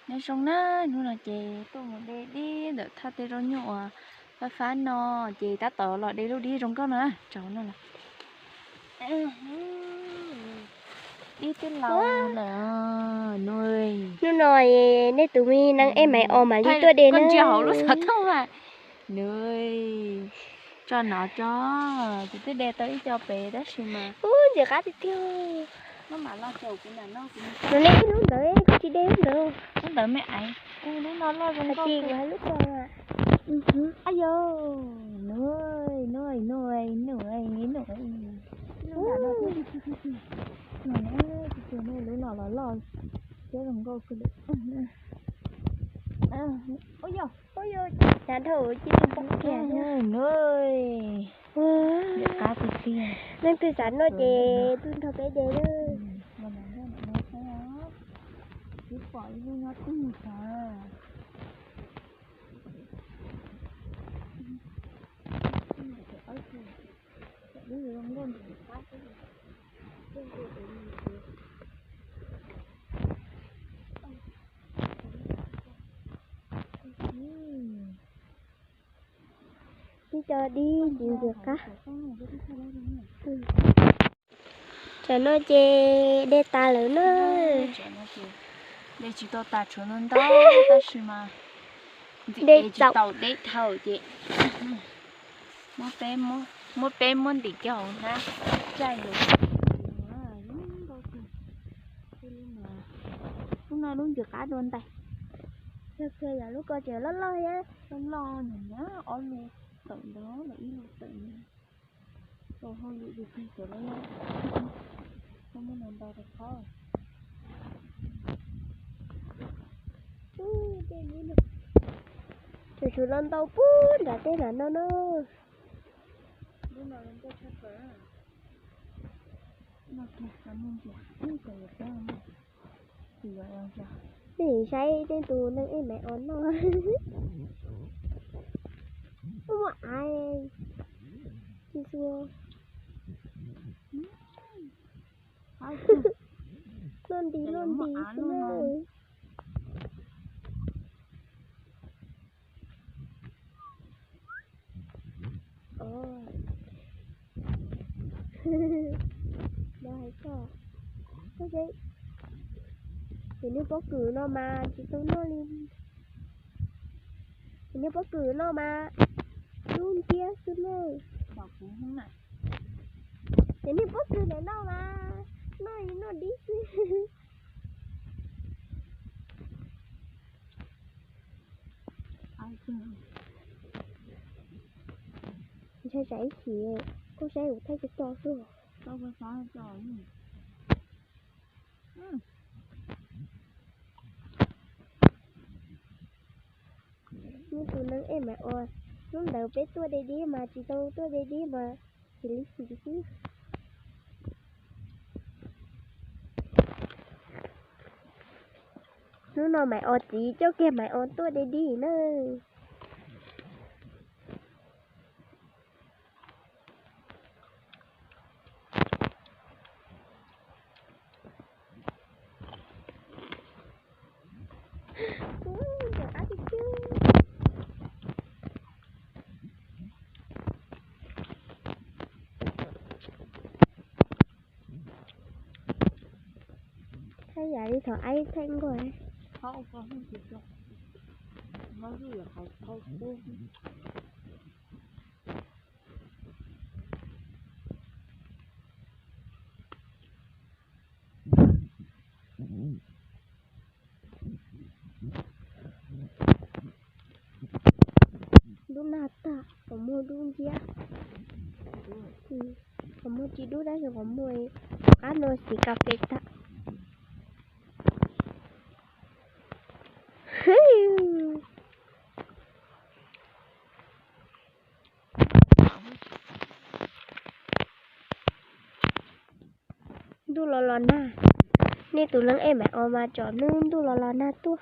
Nyob zoo na, hnub no ces tuaj mus de dib ntawm thaj tej zaub nyuj uas fab fab no, ces tab tom los de lub dib zoo nkauj no na, tsaus no lawm. Dib twb laus lawm. Hnub no nej tus me neeg ej Maiv Os mam li tuaj de na. Ntsia hauv lub xov tooj na. Nws tso nov tso, kuv twb de tau ib co pem tab sis mas ub ntxim qab tiag tiag. Los nej ib lub ntawd kuv tsis de lub ntawd. Lub ntawd me aiv, lub no loj zoo nkauj. Tsis, kuv hais lub ko. Ab yos, nws, nws, nws, nws, nws, lub no los loj thiab zoo nkauj kawg li. Ua yog, ua yog, cas dhau ua ci tus poob kiag. Nws, qab tiag tiag. Leej twg xav noj ces tuaj nrog peb de lawm. Twb pom ib lub nyob twg xav. Ib co dib ntxim ntxim qab. Tam no ces de tas lawm na. De tsis tau tas, tshuav ntau ntau tab sis mas de tsis tau, de dhau ces muab peb muab ntim kiag hauv hnab tsaij los. Lub no lub ntxim qab dua ntais. Yog kiag yog lub ko tseem loj loj thiab. Loj loj nws nyab ob lub tawm ntawd los ib lub tawm ntawd. Tau hauj lwm tus kawg cov loj loj. Muab no ntau rau qhov. Tsuas tshuav los ntau puag nram tej nram no na. Nej saib tej tus neeg ej Maiv Os noj. Ua muaj av tsis xua. Noj nti noj nti xwb na. Ces niag pob kws no mas tsis tau noj li. Ces niag pob kws no mas dub nciab xwb na. Ces niag pob kws ntawm no mas noj li noj dib xwb. Ntshai tsam ib chim koj saib kuv thaij tso tso xwb. Muaj tus neeg ej Maiv Os, hnub ntawd peb tuaj de dib mas tsis tau tuaj de dib mas xis li xis xwb. Hnub no Maiv Os txiv coj kiag Maiv Os tuaj de dib na. Thaij yam li thaum aib thaij nkuaj. Dub nag tag qhov muag dub nciab. Qhov muag tsis dub tab sis qhov muag tom qab no siv kas fes tag. Ntuj los los nag, nej tus leej ej Maiv Os mas tsom nws ntuj los los nag tuaj.